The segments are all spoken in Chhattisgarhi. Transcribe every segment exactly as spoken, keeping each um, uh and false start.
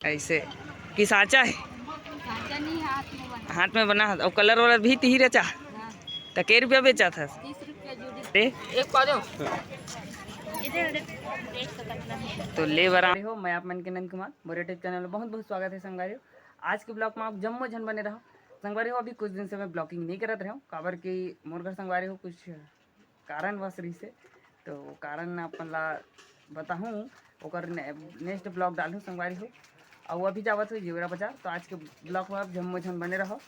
ऐसे कि सांचा है? सांचा नहीं, हाथ में बना। हाथ में बना है। और कलर वलर भी तिही रचा? हाँ। त के रुपया बेचत हस? तीस रुपया जोड़ी। दे। एक पा दो। इधर, इधर। एक सौ पचपन। तो ले बरा हो, मैं आप मन के नंद कुमार, मोर YouTube चैनल में बहुत बहुत स्वागत है संगवारी हो। आज के ब्लॉग में आप जम्मो झन बने रहो संगवारी हो। अभी कुछ दिन से मैं ब्लॉगिंग नहीं करत रहे हूँ, काबर कि मोर घर संगवारी हो कुछ कारणवश रहिसे, तो वो कारण अपन ला बताहूँ, ओकर ने-, नेक्स्ट ब्लॉग डालहूँ संगवारी हो। अउ अभी जावत हो जेवरा बाजार, तो आज के ब्लॉग में आप जम्मो झन बने रहो,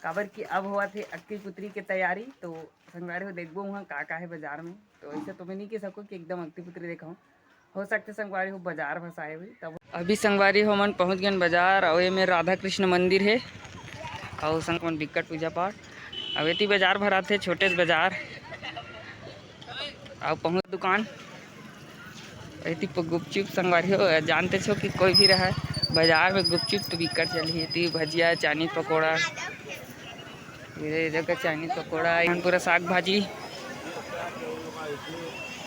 काबर कि अब होवत हे अक्ती पुतरी के तैयारी। तो संगवारी हो, देखबो वहाँ का का है बाजार में। तो ऐसे तो मैं नहीं कह सकूँ कि एकदम अक्ती पुतरी देखाऊँ, हो सकथे संगवारी हो बाजार भसाए हुई तब। अभी संगवारी हो मन पहुँच गए बाजार, अउ एमे राधा कृष्ण मंदिर है, अउ संग मन बिकट पूजा पाठ। अब एती बाजार भराथे, छोटे से बाजार। अउ पहुँच दुकान एती प-, गुपचुप संगवारी हो, जानते छो कि कोई भी रहा बाजार में गुपचुप तो बिकट चलही। एती भजिया, चानी पकौड़ा, ये जगह चाइनीज पकौड़ा, यहाँ पूरा साग भाजी।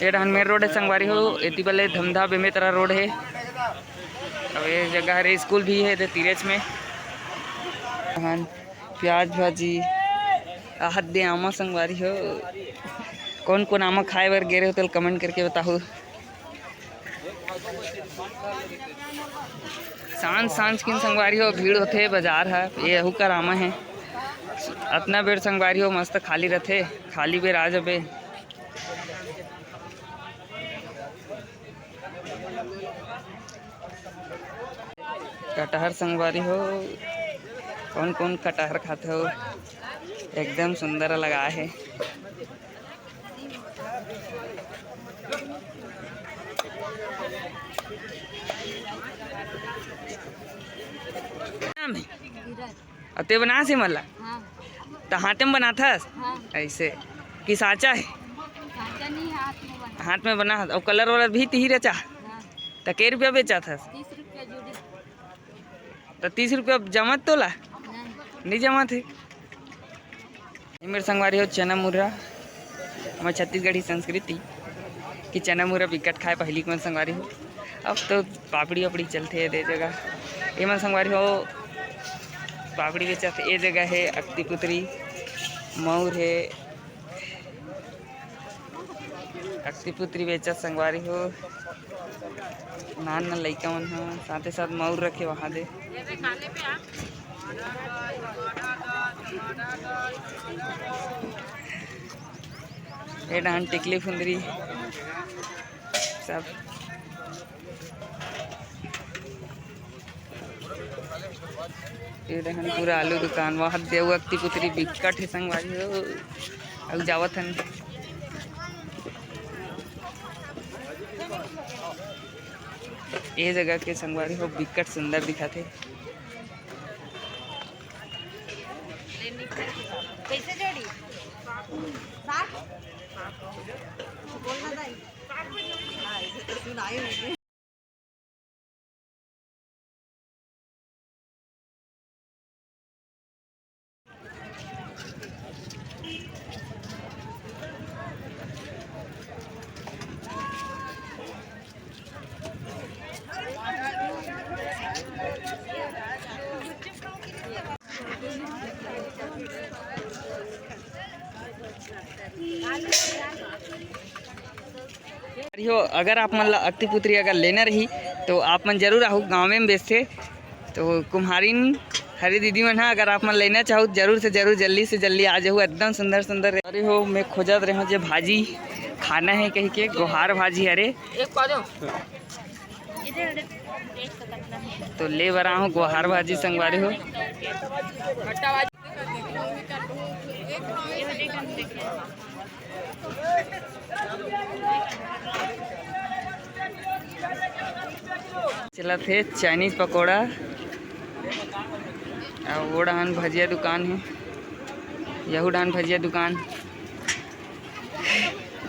ये डहन मेन रोड है संगवारी हो, एती बले धमधा बेमेतरा रोड है। अब ये जगह हरे स्कूल भी है, दे तीरेच में। डहन प्याज भाजी, आहत दे आमा संगवारी हो। कौन कौन आमा खाए बर गे रहे हो, तेल कमेंट करके बताओ। सांझ सांझ किन संगवारी हो, भीड़ होथे बाजार ह, ये अहू कर आमा हे। अतना बेर संगवारी हो मस्त खाली रथे, खाली बेर आ जबे। कटहर संगवारी हो, कौन कौन कटहर खाथे हो, एकदम सुंदर लगा है। नाम है? अउ ते बनास हे मला? हाँ। त हाथे में बनाथस? हाँ। ऐसे कि सांचा है? सांचा नहीं, हाथ में बना। हाथ में बना, अउ कलर वलर भी तिही रचा? हाँ। त के रुपया बेचत हस? तीस रुपया जोड़ी। त तीस रुपया जमत तोला? नहीं। नहीं जमत है। ये मेरे संगवारी हो चना मुर्रा, हमर छत्तीसगढ़ी संस्कृति कि चना मुर्रा बिकट खाए पहिली के मन संगवारी हो। अब तो पापड़ी वापड़ी चलथे दे जगह, ये मन संगवारी हो पापड़ी बेचत हे। ये जगह है अक्ती पुतरी, मऊर है, अक्ती पुतरी बेचत संगवारी हो, नान नान लइका मन ह, साथे साथ मऊर रखे वहाँ दे। ए डहन टिकली फुंदरी सब। ये देखन पूरा आलू दुकान, वहाँ देव अक्ति पुतरी बिकट है संगवारी हो। अउ जावत हन ये जगह के संगवारी हो, बिकट सुंदर दिखत है। कैसे जोड़ी? साठ? बोलना दाई। हाँ, इसे तो सुनाई होगी। अरे हो, अगर आप मन ला अक्ति पुतरी अगर लेना रही तो आप मन जरूर आहू, गाँव में बेचथे। तो कुम्हारिन हरे दीदी मन हा, अगर आप मन लेना चाहो जरूर से जरूर जल्दी से जल्दी आ जाहू। एकदम सुंदर सुंदर। अरे हो, मैं खोजत रहे हूँ जे भाजी खाना है कह के, गोहार भाजी हरे। एक पा दो। तो ले बर आहूँ गोहार भाजी संगवारी हो। चलत हे चाइनीज पकौड़ा, अउ वो डहान भजिया दुकान हे, यहू डहान भजिया दुकान।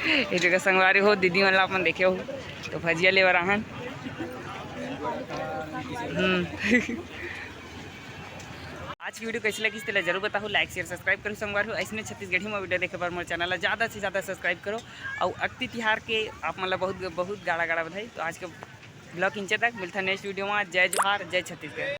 ये जगह संगवारी हो, दीदी मन ला अपन देखे हो तो भजिया लेबर आहन। हम्म। आज की वीडियो कैसी लगी, तेला जरूर बताओ, लाइक शेयर सब्सक्राइब करो संगवारी हो। ऐसने छत्तीसगढ़ी में वीडियो देखे बर मोर चैनल ला ज़्यादा से ज़्यादा सब्सक्राइब करो। और अक्ति तिहार के आप मन ला बहुत बहुत गाड़ा गाड़ा बधाई। तो आज के Vlog इंचे तक, मिलता next video में। जय जोहार, जय छत्तीसगढ़।